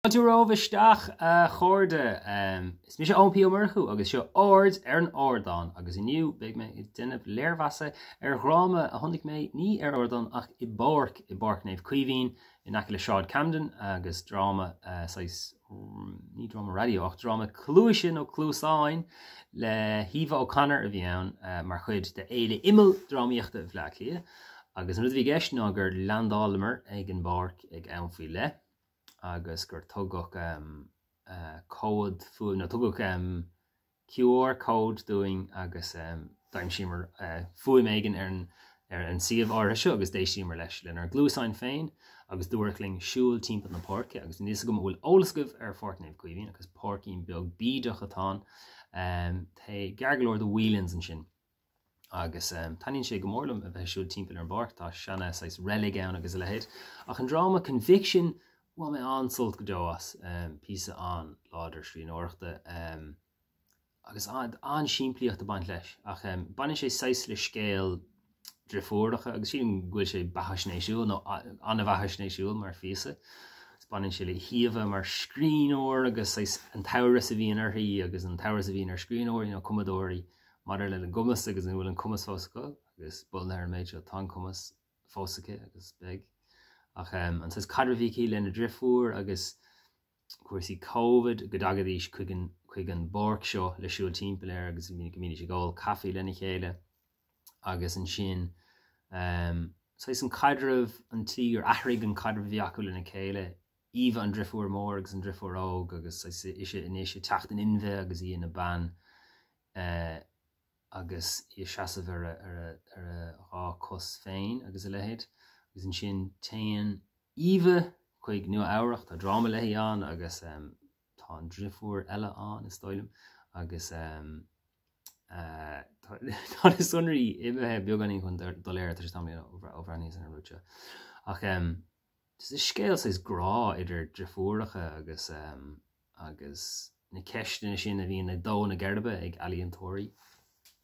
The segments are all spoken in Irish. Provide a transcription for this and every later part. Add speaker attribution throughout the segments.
Speaker 1: Fáilte romhaibh isteach, a chairde. Is mise Eoin P. Ó Murchú agus seo Aird ar an Ardán agus inniu beidh mé ag déanamh léirmheasa ar dhráma a chonaic mé ní ar ardán ach i bpáirc, i bPáirc Naomh Caoimhín in aice le Sráid Camden agus dráma saghas, ní dráma raidió ach dráma cluaise nó cluasáin le hAoibhe O'Connor a bhí ann mar chuid de Fhéile Imill Drámaíochta Bhaile Átha Cliath agus an rud a bhí i gceist ná gur leaindeálamar ag an bpáirc ag am faoi leith. agus gur tugadh comhad fuaime, nó tugadh QR code dúinn agus d'aimsíomar fuaim éigin ar an ar an suíomh áirithe seo agus d'éistíomar leis lenár gcluasáin féin agus dúradh linn siúl timpeall na páirce agus níl a fhios agam an bhfuil eolas agaibh ar Pháirc Naomh Caoimhín agus páircín beag bídeach atá ann, tá gar go leor do Whelan's ansin. Agus taitníonn sé go mór liom a bheith ag siúl timpeall ar an bpáirc, tá seana saghas reilig ann agus a leithéid. Ach an dráma Conviction, bhain mé an-sult go deo as, píosa an-láidir scríbhneoireachta agus an-simplíocht ag baint leis. Ach baineann sé saghas le scéal driofúracha agus sílim go bhfuil sé beathaisnéisiúil nó an-bheathaisnéisiúil mar phíosa. Agus baineann sé le hÉabha mar scríbhneoir agus saghas an t-amhras a bhíonn uirthi agus an t-amhras a bhíonn ar scríbhneoirí nó cumadóirí. Maidir lena gcumas agus an bhfuil an cumas fós acu, agus bunaithe ar an méid seo, tá an cumas fós aici agus beidh. Ach an saghas caidreamh a bhí aici lena driofúr agus cúrsaí Covid, go dtagaidís chuig an, chuig an bpáirc seo le siúl timpeall air agus go mbídís ag ól caife lena chéile agus ansin saghas an caidreamh, an tslí gur athraigh an caidreamh a bhí acu lena chéile, Éabha an driofúr mór agus an driofúr óg agus saghas ise anois ag teacht in inmhe agus í ina bean agus í ag seasamh ar a ar a dhá cos féin agus a leithéid. Agus ansin téann Éabha chuig Nua Eabhrach, tá dráma léi ann agus tá an driofúr eile ann is dóigh liom agus tá na sonraí imithe beagáinín chun doiléire tá sé tamall ó bhreathnaíos ar an rud seo. Ach Is scéal saghas grá idir driofúracha agus agus na ceisteanna sin a bhíonn ag dó na geirbe ag ealaíontóirí.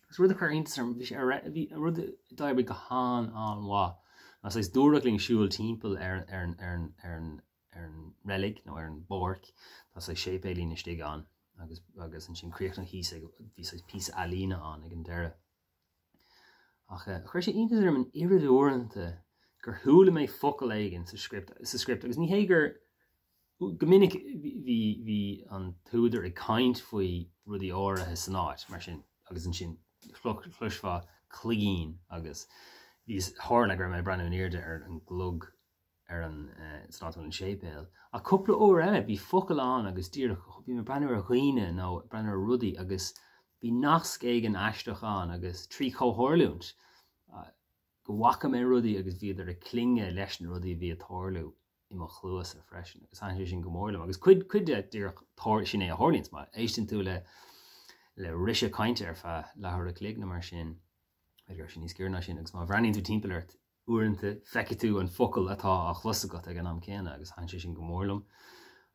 Speaker 1: Agus rud a chuir iontas orm, bhí sé ar bhí rud a d'oibrigh go han-an-mhaith ná saghas dúradh linn siúl timpeall ar ar an ar an ar an ar an reilig nó ar an bpáirc, tá saghas séipéilín istigh ann agus agus ansin críochnaigh thíos ag bhí saghas píosa ealaíne ann ag an deireadh. Ach chuir sé iontas orm an oiread uaireanta gur chuala mé focal éigin sa script, sa script agus ní hé gur, go minic bhí, bhí an t-údar ag caint faoi rudaí áirithe san áit, mar sin, agus ansin chloisfeá cloigín agus bhí, tharla go raibh mé ag breathnú in airde ar an gclog ar an san áit a bhfuil an séipéal. Ach cúpla uair eile bhí focal ann agus díreach bhí mé ag breathnú ar dhaoine nó ag breathnú ar rudaí agus bhí nasc éigin aisteach ann agus trí chomhtharlúint go bhfaca mé rudaí agus bhíodar ag clingeadh leis na rudaí a bhí ag tarlú i mo chluasa freisin agus thaitin sé sin go mór liom agus cuid cuid de díreach sin é a tharlaíonns má éisteann tú le le rise cainte ar feadh leathuair a chloig nó mar sin b'fhéidir go raibh sé níos giorra ná sin agus má bhreathnaíonn tú timpeall ort Uaireanta, feicfidh tú an focal atá á chlos agat ag an am céanna agus thaitin sé sin go mór liom.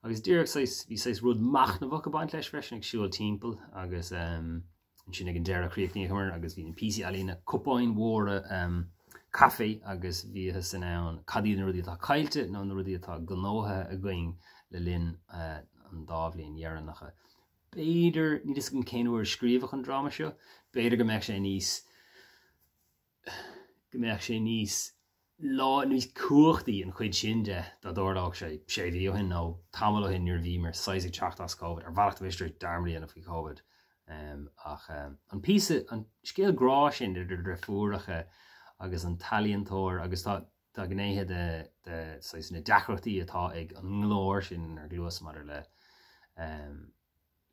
Speaker 1: Agus díreach saghas, bhí saghas rud machnamhach ag baint leis freisin, ag siúl timpeall agus ansin ag an deireadh chríochnaíomar agus bhí na píosaí ealaíne, cupáin mhóra caife agus bhíothas in ann cad iad na rudaí atá caillte nó na rudaí atá gnóthaithe againn le linn an dá bhliain dheireanacha. B'fhéidir, níl fhios agam cén uair a scríobhadh an dráma seo, b'fhéidir go mbeadh sé níos go mbeadh sé níos lá níos cumhachtaí an chuid sin de dá dtarlódh sé sé mhí ó shin nó tamall ó shin nuair a bhíomar saghas ag teacht as Covid. Ar bhealach tá mise tar éis dearmad a dhéanamh faoi Covid. Ach an píosa, an scéal grá sin idir deirfiúracha agus an t-ealaíontóir agus tá tá gnéithe de de saghas na deacrachtaí atá ag an nglór sin inár gcluas maidir le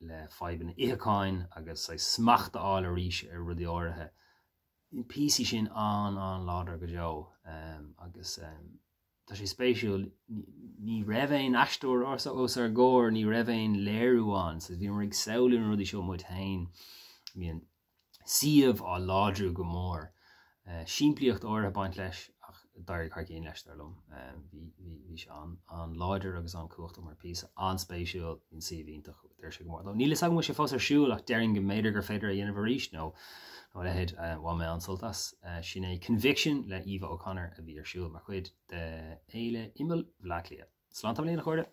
Speaker 1: le fadhbanna itheacháin agus saghas smacht a fháil arís ar rudaí áirithe. na píosaí sin an-an-láidir go deo agus tá sé spéisiúil, ní raibh aon aisteoir os ár gcomhair, ní raibh aon léiriú ann, so bhíomar ag samhlú na rudaí seo muid féin, bhí an suíomh á láidriú go mór. Simplíocht áirithe ag baint leis ach d'éirigh thar cionn leis, dar liom. Bhí, bhí, bhí sé an-láidir agus an-chumhachtach mar phíosa, an-spéisiúil, bhí an suíomh iontach. D'oir sé go mór dom. Níl fhios agam an bhfuil sé fós ar siúl ach déarfainn go mb'fhéidir gur féidir é a dhéanamh arís nó nó a leithéid. Bhain mé an-sult as. Sin é Conviction le Aoibhe O'Connor a bhí ar siúl mar chuid de Fhéile Imill Bhaile Átha Cliath. Slán tamaillín a chairde!